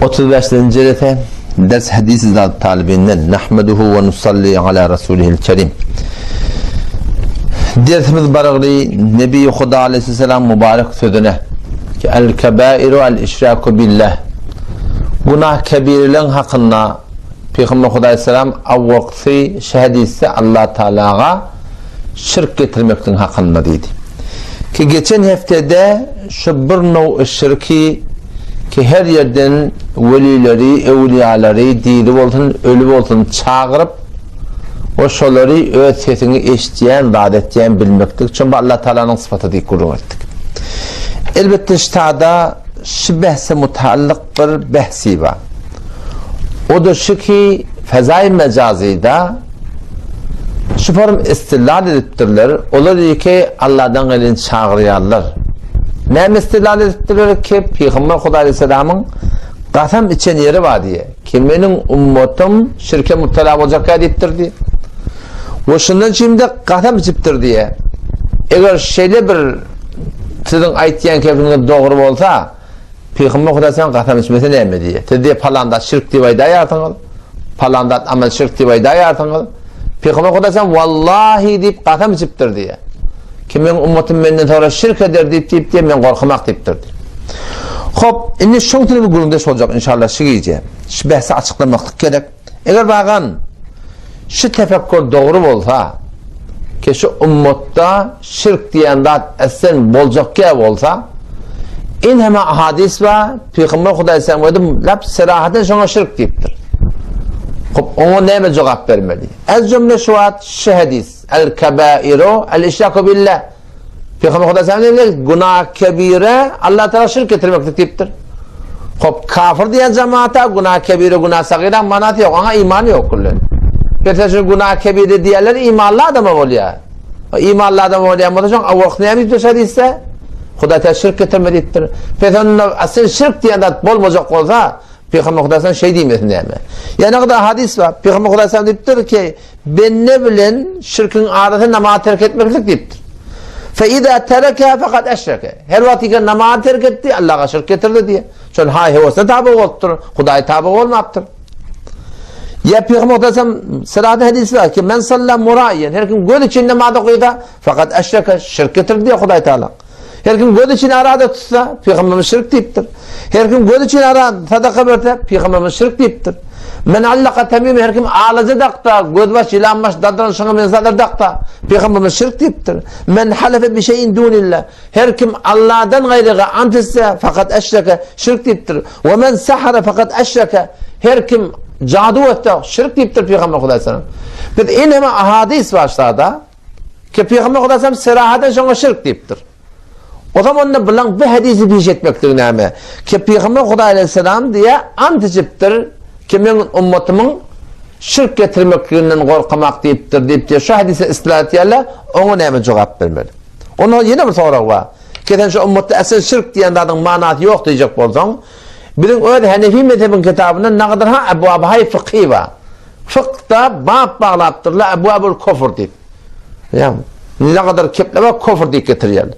35 jelese ders hadis zat talibinden nahmeduhu ve nusalli ala rasulihil kerim. Dersimiz baragly Nebi Huda aleyhisselam mübarek sözüne ki el kebairu el işraku billah. Günah kebireleň hakynda Peygamber Huda aleyhisselam awwalky şu hadisde Allah Teala'ga şirk getirmekliň hakynda diýdi. Ki geçen heftede şu bir now şirki ki her ýerden welileri, öwliýalary, diri bolsun, öli bolsun çagyryp we şolary öz sesiňi eşitýän, zat etýän bilmeklik üçin bu Allah Taalanyň sypaty diýip gürrüň etdik. Elbetde ştada şu behse mutaallyk bir behsi bar. O da şu ki fezai mecazyda Şu form istidlal edipdirler, olar ýeke Alladan geleni çagyrýarlar. Näme istidlal edipdirler ki, Pygamber Hudaý aleyhisselamyň gasam içen ýeri bar diýe, ki meniň ummatym şirke mübtela boljakka diýipdir diýe. We şundan üçin-de gasam içipdir diýe. Eger şeýle bir siziň aýtýan kepiňiz dogry bolsa, Pygamber Hudaý sen gasam içmese näme diýýär? Siz diýe palan zat şirk diýip aýdaýarsyňyz. Palan zat amal şirk diýip aýdaýarsyňyz. Pygamber Hudaý sen wallahi diýip gasam içipdir diýýär. Ki meň ummatym menden sonra şirk eder diýip diýip diýe men gorkamak diýipdir diýip. Hop, indi şoň üçin bir gürrüňdeş boljak inşallah şu gije. Şu behsi açyklamaklyk gerek. Eger bagan şu tefekkür dogry bolsa, ki şu ummatda şirk diýen zat etsen boljakkä bolsa, in heme hadis bar, Pygamber Hudaý sen özi lap serahaten şoňa şirk diýipdir. Hop, oňa näme jogap bermeli? Ez jümle şu wagt şu hadis, el kebairu el işraku billah. Pygamber Hudaý sen diýdi, günah kebire Allah Taala şirk getirmeklik diýipdir. Hop, kafir diýen jamaata günah kebire, günah sagyra manasy ýok, oňa iman ýok kullen. Pes şu günah kebire diýenler imanly adama bolýar. Imanly adam bolýan bolsa şoň awalky näme diýipdir şu hadysda? Hudaý Taala şirk getirme diýipdir. Pes onda asyl şirk diýen zat bolmajak bolsa, Pygamber Hudaý sen şeý diýmesin näme? Ýene gada hadys bar. Pygamber Hudaý sen diýipdir ki, bende bilen şirkiň arasy namaz terk etmeklik diýipdir. Fe iza tereke fakat eşreke. Her wagt ki namaz terk etdi, Allaha şirk getirdi diýe. Şol haý hewesine taby bolupdyr, Hudaý taby bolmapdyr. Ýa Pygamber Hudaý sen sıraty hadisi bar ki, men salla muraiyen, her kim göz üçin namaz okysa, fakat eşreke şirk getirdi diýe Hudaý Taala. Her kim göz üçin arada tutsa, Pygamberimiz şirk diýipdir. Her kim göz üçin ara sadaka berse, Pygamberimiz şirk diýipdir. Men allaka temime her kim alaja dakda, gözbaş, ýylanbaş, dadran şoňa meňzäler dakda, Pygamberimiz şirk diýipdir. Men halefe bi şeyin dunillah. Her kim Allahdan gaýryga ant etse, fakat eşreke şirk diýipdir. We men sahara fakat eşreke. Her kim jadu etse, şirk diýipdir Pygamber Hudaý sallam. Biz eneme ahadis başlada ki Pygamber Hudaý sallam serahaten şoňa şirk diýipdir. O zaman onda bilen bu hadisi piş etmeklik näme? Ki Pygamber Hudaý aleyhisselam diýe ant içipdir ki men ummatymyň şirk getirmekliginden gorkamak diýipdir diýip diýe şu hadise islah etýärler, oňa näme jogap bermeli? Onda ýene bir sorag bar. Ki sen şu ummatda asyl şirk diýen zadyň manasy ýok diýjek bolsaň, biziň öz Hanefi mezhebiň kitabynda nagadyr ha ebwab-hay fykhy bar. Fykda bap baglapdyrlar ebwabul kufr diýip. Ýa nagadyr keple bar kufr diýip getirýärler.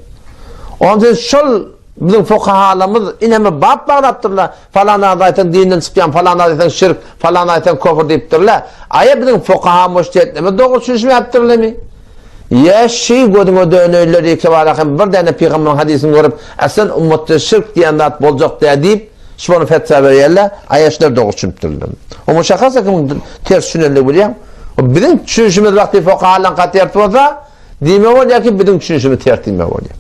Onda şol biziň fukahalarymyz ineme bap baglapdyrlar. Falan zat aýtsaň dinden çykýan, falan zat aýtsaň şirk, falan aýtsaň kufr diýipdirler. Aýa biziň fukaha mujtehitlerimiz dogry düşünişmäpdirlermi? Ýa şi gözüňe döneýinler ýekebara hem bir däne pygamberiň hadysyny görüp, Äslen ummatda şirk diýen zat boljak däl diýip, şuny fetwa berýärler, aýa şular dogry düşünipdirler. O muşahhasa kimiň ters düşünenligi bilýäň? O biziň düşünişimiz wagty fokahalaryňka ters bolsa, diýmek bolýar ki, biziň düşünişimiz ters diýmek bolýar.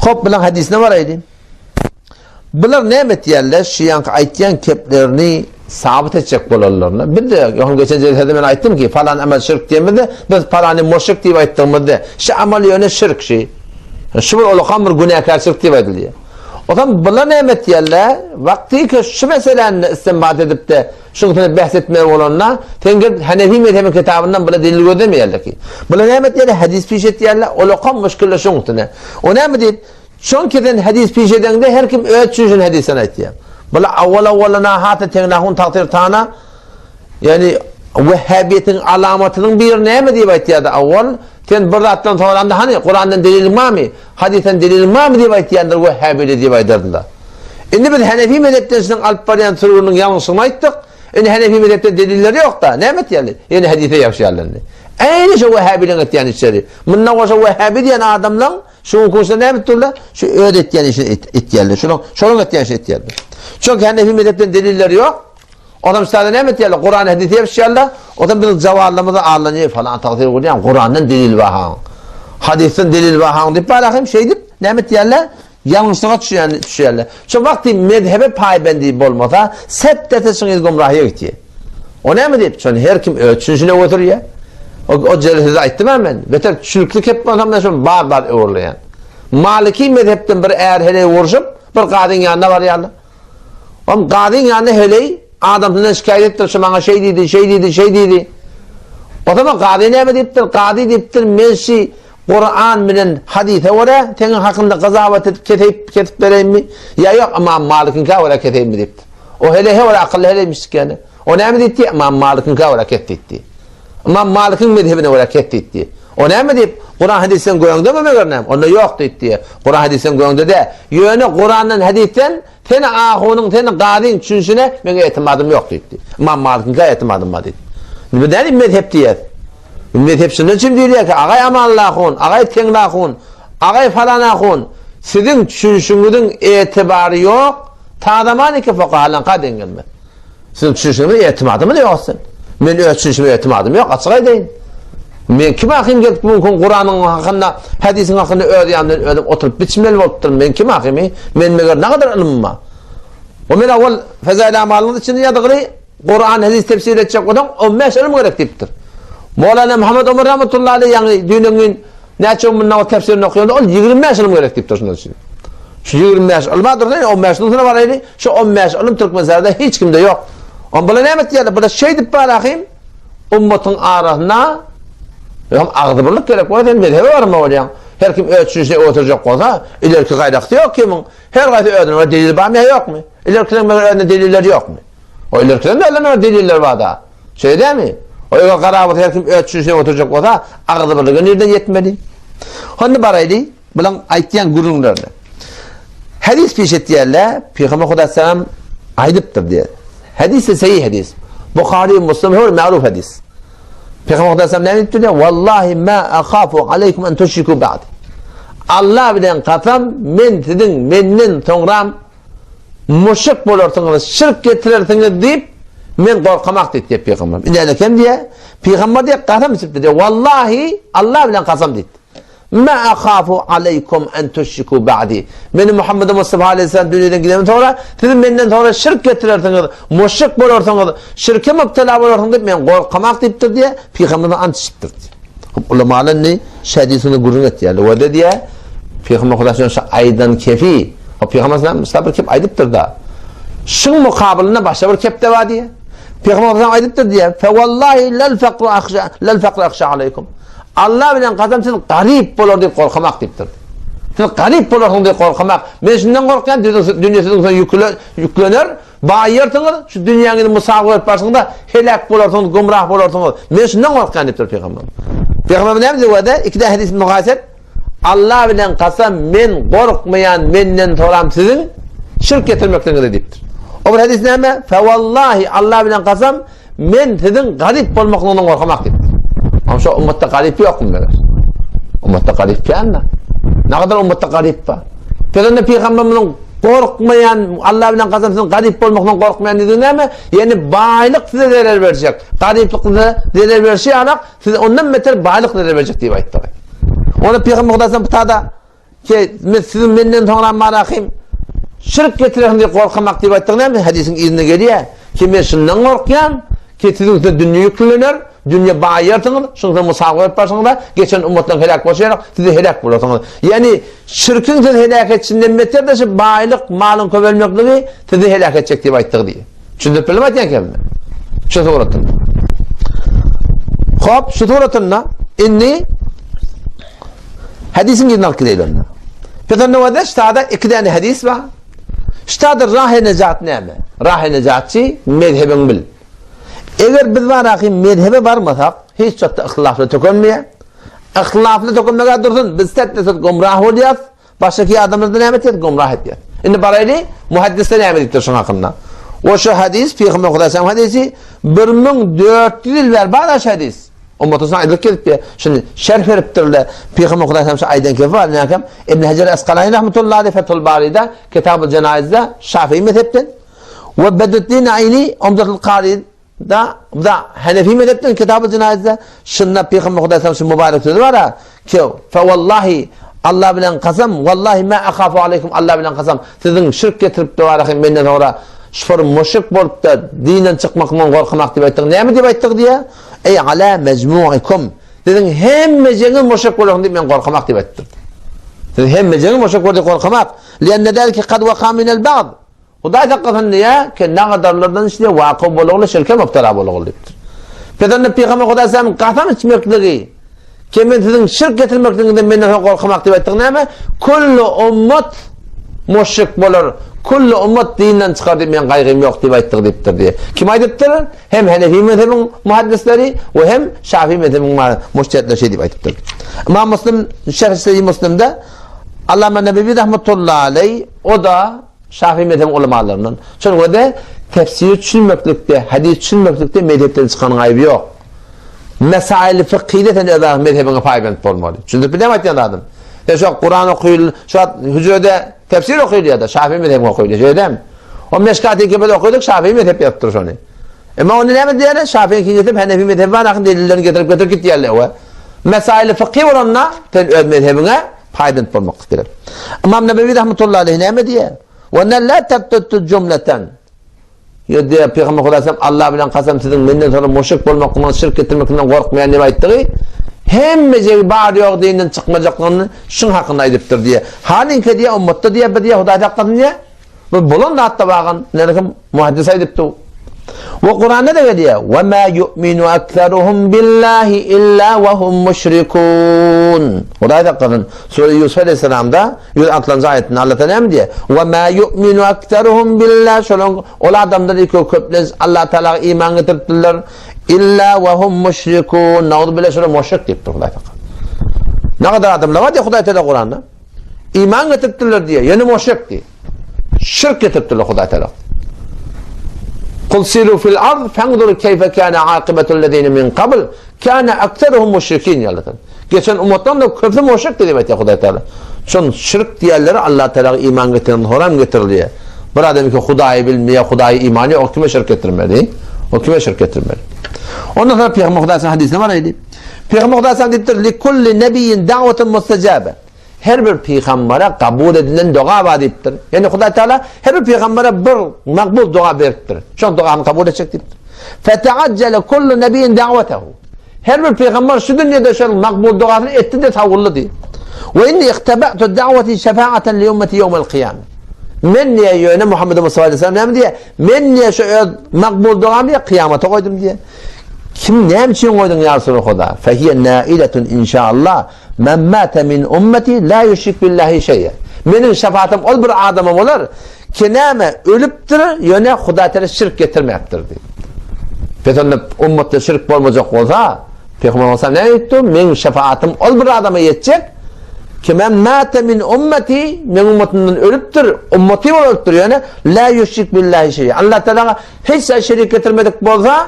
Hop, bilen hadysyna baraýly. Bular näme etýärler? Şu ýanky aýtýan keplerini sabyt etjek bolanlaryna. Biz de ýoň geçen jelsede men aýtdym ki, falan amal şirk diýemizde, biz falany muşrik diýip aýtdygymyzda, şu amal ýöne şirk şi. Şu bir ulakan bir günäkärçilik diýip aýdylýar. O zaman bular näme etýärler? Wagty ki şu meseläni istinbat edip de, şuň üstüne bäs etmeli bolanda, sen gelip Hanefi mezhebiň kitabyndan bula delil gözlemeýärler ki. Bular näme etýärler? Hadis piş etýärler, ulakan muşkille şuň üstüne. O näme diýip? Çünki sen hadis piş edeňde her kim öz düşünişini hadisden aýtýar. Bula awwal-awwalyna hata tegnahun tagsyr tana ýagny wehhabiýetiň alamatynyň biri näme diýip aýtýardy awwal sen bir zatdan soranda hany Kurandan deliliň barmy hadisden deliliň barmy diýip aýtýandyr wehhabili diýip aýdardylar. Indi biz Hanefi mezhepden şunuň alyp barýan sürgüniniň ýalňyşlygyny aýtdyk. Indi Hanefi mezhepden delilleri ýok-da, näme etýärler? Ýene hadise ýapyşýarlar indi. Äýni şo Wehhabiliň etýän işleri. Mundan goşa Wehhabi diýen adamlaň şu günki näme edip durlar? Şu öz etýän işini etýärler. Şunuň şolaryň etýän işini etýärler. Çünki Hanefi mezhepden delilleri ýok. Adam sada näme etýärler? Kuran hadise ýapyşýarlar. Otam biziň jawallarymyzy allanýar falan tagsyr bolýan Kurandan delil bar. Hadisden delil bar diýip bar hem şeýdip näme etýärler? Ýalňyşlyga düşýän düşýärler. Şo wagty mezhebe paýbendi bolmasa, sep dese çyňyz gumrahyýa gitýär. O näme diýip, şony her kim öz düşünişine götürýär. O, o jere size aýtdym-a men. Beter düşünikli kep bolsam men şony bar-bar öwürleýän. Maliki mezhepden bir är heleý urşup, bir gazyň ýanyna barýarlar. Om gazyň ýanyna heleý adamsyndan şikaýat etdir, şu maňa şeý diýdi, şeý diýdi, şeý diýdi. O zaman gazy näme diýipdir? Gazy diýipdir, men şi Kuran bilen hadise görä seň hakynda gazawat edip keseyip kesip bereýinmi? Ýa ýok, Ymam Malikiňkä görä keseýinmi diýipdir. O hele he bir akylly heleýmişdik ýaly. O näme diýipdi? Ymam Malikiňkä görä kes diýipdi. Ymam Malikiň mezhebine görä kes diýipdi. O näme diýip, Kuran hadisden göňdemi meger näme? Onda ýok diýipdi. Kuran hadisden göňde dä. Ýöne Kurandan hadisden seni ahunyň, seni gazyň düşünişine meň etimadym ýok diýipdi. Ymam Malikiňkä etimadym bar diýipdi. Indi biz nädip mezhep diýýäs? Mezhep şundan üçin diýilýär ki, agaý Amanly ahun, agaý Teňli ahun, agaý falan ahun, siziň düşünişiňiziň etibary ýok, ta zaman iki fukahalaňka deň gelmez. Siziň düşünişiňize etimadymyz ýok aslynda. Men öz düşünişime etimadym ýok, açyk aýdaýyn. Men kim ahym gelip bu gün Kuranyň hakynda, hadisiň hakynda öz ýanymdan özüm oturyp biçmeli bolupdyryn. Men kim ahymy? Men meger nagadyr ylmym bar. O men awal Fezail Amalyň içinde ýazgyly Kuran hadis tefsir etjek bolsaň 15 ylym gerek diýipdir. Mowlana Muhammed Omar rahmetullahi aleyh ýaňy düýnen gün näçe gün mundan tefsirini okýanda ol 25 ylym gerek diýipdir şundan üçin. Şu 25 ylma dursa, 15 ylym baraýly, şu 15 ylym Türkmenistanda hiç kimde ýok. On bular näme etýärler? Bular şeýdip barahym ummatyň arasynda Ýa agzybirlik gerek bolsa sen mezhebe barma bolýaň. Her kim öz düşünişine oturjak bolsa, ilerki gaýraksy ýok kimiň. Her gaýsy özüne bir delil barmy ýa ýokmy? Ilerkileriň meger özüne delilleri ýokmy? O ilerkileriň de özlerine bir deliller bar da. Şeýle dälmi? O eger garap her kim öz düşünişine oturjak bolsa, agzybirlige nirden ýetmeli? Onda baraýly. Bulaň aýtýan gürrüňlerini. Hadis piş etýärler, Pygamber Huda salam aýdypdyr diýär. Hadis sahih hadis. Buhary, Muslim her ma'ruf hadis. Pygamber Huda salam näme diýipdir diýär? Wallahi ma akhafu alaykum an tushriku ba'd. Allah bilen kasam men siziň menden soňram müşrik bolarsyňyz, şirk getirersiňiz diýip men gorkamak diýdi Pygamber. Indi kem diýär? Pygamber diýär kasam içipdir diýär. Wallahi Allah bilen kasam diýdi. Ma ahafu aleýkum en tüşriku ba'di. Meni Muhammed Mustafa aleyhisselam dünýeden gidenden soňra siz menden soňra şirk getirersiňiz, müşrik bolarsyňyz, şirke mübtela bolarsyňyz diýip men gorkamak diýipdir diýe, Pygamberimiz ant içipdir. Hop ulamalar indi şu hadisini gürrüň etýärler. We de diýe, Pygamber Hudaý şu aýdan kefi, hop Pygamber sallam bir kep aýdypdyr da. Şuň mukabylynda başga bir kep de bar diýe. Pygamber sallam aýdypdyr diýe, Fe wallahi lel fakru ahşa, lel fakru ahşa aleýkum. Allah bilen kasam siz garyp bolar diýip gorkamak diýipdir. Siz garyp bolarsyňyz diýip gorkamak. Men şundan gorkýan, dünýe siziň üstüne ýüklener, baýarsyňyz, şu dünýäňizi musabyk berip barşyňyzda heläk bolarsyňyz, gümrah bolarsyňyz. Men şundan gorkýan diýipdir pygamber. Pygamber näme diýip wada? Ikide hadis mugaýese et. Allah bilen kasam men gorkmaýan menden soram siziň şirk getirmekligiňizi diýipdir. O bir hadis näme? Fe wallahi Allah bilen kasam Men siziň garyp bolmaklygyňyzdan gorkamak diýipdir. Amma şo ummatda garyp ýokmy meger? Ummatda garyp känmi? Nagadar ummatda garyp bar. Peygamber Peygamberimiziň gorkmaýan, Allah bilen kasam siziň garyp bolmakdan gorkmaýan diýdigi näme? Ýani baýlyk size zerer berjek, garyplyk size zerer berşi ýaly, size ondan beter baýlyk zerer berjek diýip aýtdy. Onda Peygamber Hudaýdan bu Ki, men siziň menden soňra marahym şirk getirersiň diýip gorkamak diýip aýtdygy näme? Hadisiň yzynda gelýär. Ki men şundan gorkýan, ki siziň üstüne dünýe ýüklener, dünýe baýarsyňyz, şuň soň musabyk berip barşyňyzda geçen ummatlaryň heläk bolşy ýaly, siz de heläk bolarsyňyz. Ýani şirkiň sizi heläk etişinden beter-de şu baýlyk, malyň köpelmekligi sizi heläk etjek diýip aýtdygy diýýär. Düşündirip bildim aýtýan kemimi? Şu suratynda. Hop, şu suratynda indi Hadisiň ýerine alyp gideýli onda. Pes onda wada ştada iki däne hadis bar. Ştada rahy nejat näme? Rahy nejatçy mezhebiň bil. Eger biz baraky mezhebe barmasak, hiç çatda yhlafly tökenmeýär. Yhlafly tökenmege dursun, biz set-de gumrah bolýas. Başdaky adamlar da näme etýär? Gumrah etýär. Indi baraýly, muhaddisler näme diýipdir şuň hakynda? O şu hadis, Pygamber Hudaýyň hadisi 1400 ýyl bäri bar şu hadis. Ummatyna aýdylyp gelipdi. Şuny şerh beripdirler. Pygamber Hudaýyň şu aýdan kefi bar. Näkem Ibn Hajar Askalani rahmetullahi aleyh Fethul Barida, Kitabul Cenaizde Şafii mezhepden we Bedreddin Aýni Umdatul Kari da da Hanefi mezhepden Kitabul Cenaizde şunda Pygamber Hudaýyň şu mübarek sözü bar. Ki fe wallahi Allah bilen kasam, wallahi ma akhafu aleykum Allah bilen kasam. Siziň şirk getirip dowarahy menden sonra şur müşrik bolup da dinden çykmakdan gorkmak diýip aýtdyk. Näme diýip aýtdyk diýe? Eý ala mecmuikum. Siziň hemmejeňiz müşrik bolarsyň diýip men gorkamak diýip aýtdyr. Siz hemmejeňiz müşrik bol diýip gorkamak. Lianne zalike kad waka minel ba'd. Hudaý saklasyn diýä, ki nagadarlardan içinde waka bolugly şirke mübtela bolugly diýipdir. Pes Pygamber Hudaý sen kasam içmekligi, ki men siziň şirk getirmekligiňizden menden soň gorkamak diýip aýtdyk näme? Kullu ummat müşrik bolar, kullu ummat dinden çykar diýip men gaýgym ýok diýip aýtdyk diýipdir diýe. Kim aýdypdyr? Hem Hanefi mezhebiň muhaddisleri we hem Şafi mezhebiň mujtehitleri şeý diýip aýdypdyr. Imam Muslim Şerh Sahih Muslimde Allama Nebewi rahmetullahi aleyh o da Şafi mezhebiň ulamalaryndan. Şonuň özi tefsir düşünmeklikde, hadis düşünmeklikde mezhepden çykanyň aýby ýok. Mesail fıkhyda sen öz mezhebiňe paýbent bolmaly. Düşündirip bilýärmi aýtýan zadym? Sen şu Kuran okyl, şu hüjrede tefsir okylýar da, Şafi mezhebiň okylýar, şeýdemi? O Meşkatyň kepede okadyk, Şafii mezhep ýazypdyr şony. Emma onda näme diýýärler? Şafii ikinjisi Hanefi mezhebi bar, ahyn delillerini getirip getirip gitýärler we mesaili fykhy bolanda sen öz mezhebiňe paýbent bolmak gerek. Imam Nebewi rahmetullahi aleyh näme diýýär? Ve ne la tattattu jumleten. Ýa diýýär Pygamber Hudaý Allah bilen kasam siziň menden soňra müşrik bolmakdan, şirk getirmekden gorkmaýan diýip aýtdygy, hemmejegi bar ýok dinden çykmajaklygyny şuň hakynda aýdypdyr diýýär. Halinki diýýär, ummatda diýýär, bir diýýär Hudaý saklasyn diýýär. Bu bolan zatda bagan, näme muhaddis aýdypdy. We Kuranda da gelýär. Ve ma yu'minu aktharuhum billahi illa ve hum müşrikun. Hudaý saklasyn. Sure Yusuf aleyhisselamda 106-njy aýatynda Allah Taala näme diýýär? Ve ma yu'minu aktharuhum billahi şolaň ol adamlar iki köplenç Allah Taala iman getiripdirler. Illa ve hum müşrikun. Nauzu billah şolar müşrik diýipdir Hudaý saklasyn. Ne kadar adamlar var diýär Hudaý Taala Kuranda. Iman getiripdirler diýýär. Ýene müşrik diýýär. Şirk getiripdirler Hudaý Taala. Kul siru fil ard fanzuru keyfe kana akibetul lezine min qabl kana aktaruhum müşrikin ýalydan. Geçen ummatdan da köpüsi müşrik diýip aýtýar Hudaý Taala. Şon şirk diýenleri Allah Taala iman getiren haram getirilýär. Bir adam ki Hudaýy bilmeýär, Hudaýy imany ýok, o kime şirk getirmeli? O kime şirk getirmeli? Ondan sonra Peygamber Hudaýyň hadisine var idi. Peygamber Hudaýyň diýipdir, "Li kulli nebiyyin da'watun mustajabe." Her bir pygambere kabul edilen doga bar diýipdir. Ýani Hudaý Teala her bir pygambere bir makbul doga beripdir. Şol dogany kabul etjek diýipdir. Feteaccele kullu nebiyyin da'watahu. Her bir pygamber şu dünýede şol makbul dogasyny etdi de sawuldy diýip. We inni ihtaba'tu da'wati şefa'atan li ummati ýewmel kyýame. Men diýe ýöne Muhammed Mustafa aleyhisselam näme diýe? Men diýe şu öz makbul dogamy diýe kyýamata goýdum diýe. Kim näme üçin goýduň ýa Resulullah? Fehiye nailetun inşaallah. Men mate min ummeti la yüşrik billahi şeýe. Meniň şefaatym ol bir adama bolar, ki näme ölüpdir, ýöne Hudaý Teala şirk getirmäpdir diýip. Pes onda ummatda şirk bolmajak bolsa, Peygamber bolsa ne aýtdy? Meniň şefaatym ol bir adama ýetjek, ki men mate min ummeti, meniň ummatymdan ölüpdir, ummeti bolup ölüpdir, ýöne la yüşrik billahi şeýe. Allah Teala hiç zat şerik getirmedik bolsa,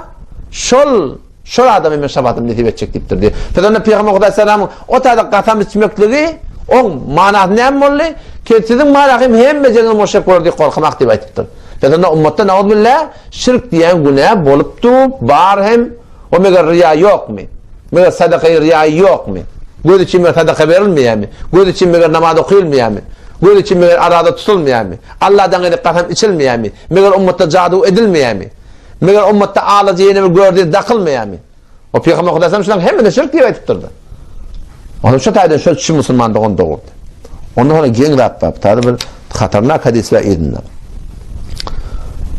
şol Şol adama men şabatymy nesip etjek diýipdir diýip. Siz onda Pygamber Hudaý salamyň o taýda kasam içmekligi oň manasy näme boldy? Ki siziň malahym hemmejeňiz müşrik bolar diýip gorkamak diýip aýdypdyr. Siz onda ummatda nauzbillah şirk diýen günä bolupdy, bar hem o meger riýa ýokmy? Meger sadakaýy riýaýy ýokmy? Göz üçin meger sadaka berilmeýärmi? Göz üçin meger namaz okylmaýarmy? Göz üçin meger araza tutulmaýarmy? Allahdan gaýry kasam içilmeýärmi? Meger ummatda jadu edilmeýärmi? Meger ummatda alajy ýene bir gördi dakylmaýarmy? O Pygamber Hudaý sallam şularyň hemmesine şirk diýip aýdypdyrdy. Onuň şu taýdan şol çyn musulmandygy ony dogurdy. Ondan sonra geň zat bar. Taýda bir hatarnak hadis bar yzynda.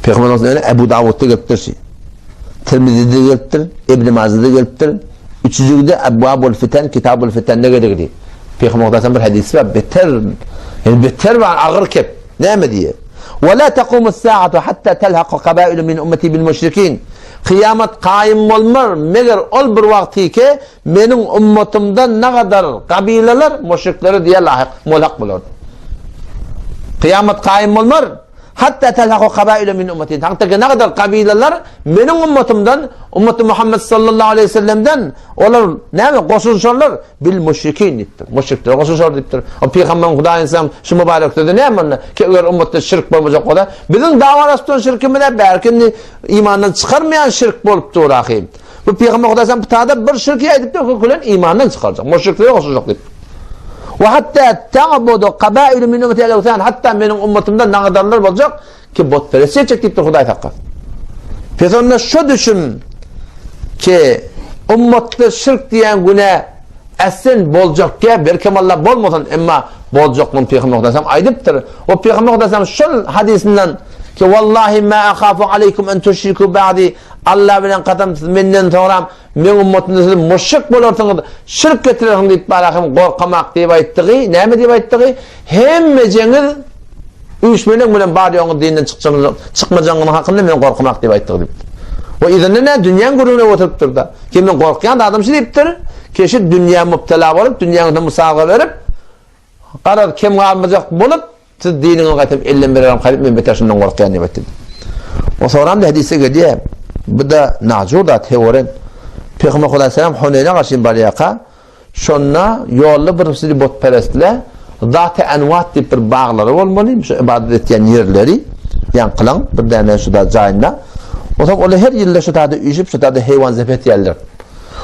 Pygamber sallam Ebu Dawudda gelipdir şi. Tirmizide gelipdir, İbn Majada gelipdir. Üçüncüde Ebwabul Fiten, Kitabul Fitende gelipdir. Pygamber Hudaý sallam bir hadis bar, beter, yani beter bar, agyr kep. Näme diýýär? Ve la taqumus saatu hatta talhaqa qabailu min ummati bil müşrikin. Kyýamat kaýym bolmar, meger ol bir wagtyke meniň ummatymdan nagadar gabylalar müşriklere diýe laýyk, mulhak bolar. Kyýamat kaýym bolmar. Hatta telhaku kabailu min ummeti. Hatta ne kadar kabileler meniň ummatymdan, ummaty Muhammed sallallahu aleyhi ve sellem'den olar näme goşulşarlar? Bil müşrikin diýipdir. Müşrikler goşulşar diýipdir. O peygamberin Hudaý insan şu mübarek sözü näme onda? Ki eger ummatda şirk bolmajak bolsa, biziň dawalaşdan şirkimize belki imandan çykarmaýan şirk bolup dur ahim. Bu peygamber Hudaý sen bu bir şirki aýdypdyr, kökülen imandan çykarjak. Müşrikler goşuljak diýip. Ve hatta ta'budu qabailu min ummeti el-awthan hatta meniň ummatymda naňadarlar boljak ki butperest etjek diýipdir Hudaý saklasyn. Pes onda şu düşüm ki ummatda şirk diýen günä äslen boljak gä berkem Allah bolmasyn emma boljaklygyny Peygamber Hudaý sam aýdypdyr. O Peygamber Hudaý sam şol hadisinden ki wallahi ma akhafu aleykum en tuşriku ba'di Allah bilen kasam siz menden soňra Meň ummatymda siz müşrik bolarsyňyz, şirk getirersiňiz diýip barahym gorkamak diýip aýtdygy, näme diýip aýtdygy? Hemmejeňiz üýşmeleň bilen bar ýoňuň dinden çykjagyňyz, çykmajagyňyzyň hakynda men gorkamak diýip aýtdygy diýipdir. We yzynda nä dünýäň gürrüňine oturypdyr-da. Ki men gorkýan zadym şu diýipdir, keşi dünýä mübtela bolup, dünýäňize musabaga berip, Garaz, kem galmajak bolup, siz diniňizi gaýtam elden bererin gaýdyp, men beter şundan gorkýan diýip aýtdy. O soram-da hadysda gelýär. Bu-da najur zat, heworen. Pygamber Hudaý selam Huneýne garşy barýarka, şonda ýolda bir sürü butperestler Zat-y Enwat diýip bir baglary bolmaly, şu ibadat etýän ýerleri, ýaňkylaň bir däne şu da jaýynda. Onsoň olar her ýylda şu tada üýşüp, şu tada heýwan zebh etýärler.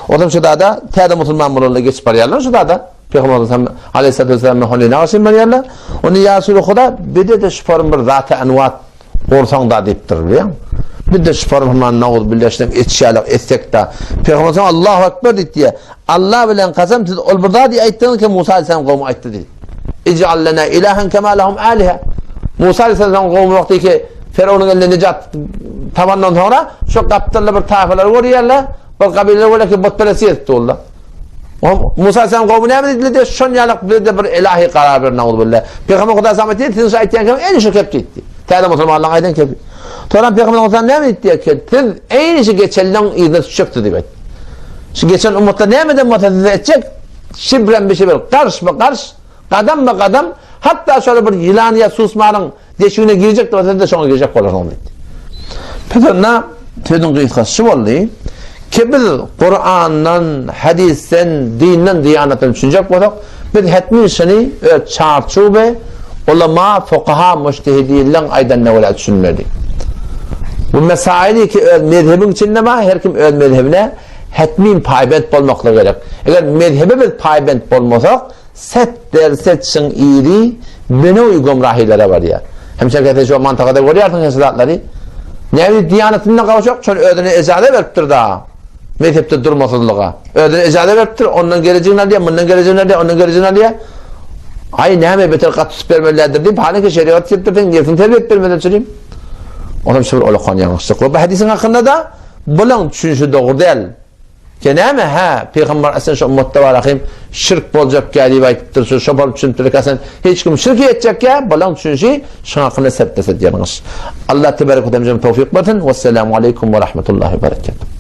Onsoň şu tada täze musulman bolanlar geçip barýarlar şu tada. Pygamberimiz Aleyhissalatu vesselam Huneýne garşy barýarlar. Onda ýa Resuly Huda, bize-de şu form bir zat-y enwat gursaň da diýipdir, bilýäň. Biz-de şu form hman nauz billah şeýle etşälik etsek da. Pygamberimiz Allahu ekber diýdi. Allah bilen kasam siz ol bir zat aýtdyňyz ki Musa aleyhissalam gowmy aýtdy diýdi. Ij'al lana ilahan kema lahum aliha. Musa aleyhissalam gowmy wagty ki Firawnyň elinden nejat tabandan soňra şu gapdalda bir taýfalar görýärler. Bir kabileler görýär ki butperest ýetdi ollar. Musa aleyhisselam gowmy näme diýdiler diýip, şon ýalak bize bir ilahi karar ber nauzubilla. Peygamber Hudaý saňa diýdi, siziň şu aýtýan kepiň eýni şu kep diýdi. Täze musulmanlaryň aýdan kepi. Soňra Peygamber Hudaý näme diýdi diýip, siz eýni şu geçenleň yzyna düşjekdi diýip aýtdy. Şu geçen ummatlar näme eden bolsa size etjek, şibrem bir şibir, garşma garş, gadam ba gadam, hatda şöyle bir ýylan ýa susmanyň Deşigine girjek bolsa siz-de şoňa girjek bolarsyňyz diýdi. Pes onda sözüň gysgasy şu boldy, ki biz Kurandan, hadysdan, dinden, diýanatdan düşünjek bolsak, biz hetmin şuny öz çarçuwy ulama, fukaha, mujtehidinleň aýdanyna görä düşünmeli. Bu mesaili ki öz mezhebiň içinde bar, her kim öz mezhebine hetmin paýbent bolmaklygy gerek. Eger mezhebe biz paýbent bolmasak, Set derse çyň iri benewi gomrahilere barýar. Hemşe sen şu mantagada görýärsiň şu zatlary. Näbi diýanatyndan gawşak şol özüne ejaza beripdir da. Mezhepde durmasyzlyga. Özüne ejaza beripdir, ondan gelejigini alýar, mundan gelejigini alýar, ondan gelejigini alýar. Aý näme beter gaty tutup bermelidir diýip, halyňky şerigat diýipdir, sen nefsiňi terbiýe edip bermeli çynym. Onam şu bir olakan ýalňyşlyk. Bu hadisiň hakynda da bulaň düşünişi dogry däl. Ke näme hä, pygamber aslyn şu ummatda bar ahym, şirk boljak gä diýip aýdypdyr, şu şopar düşünipdir aslyn hiç kim şirk etjek gä, bulaň düşünişi şuň hakynda sepdese ýalňyş. Allah tebarek we teala towfik bersin. Wesselamu aleýkum we rahmetullahi we berekatuh.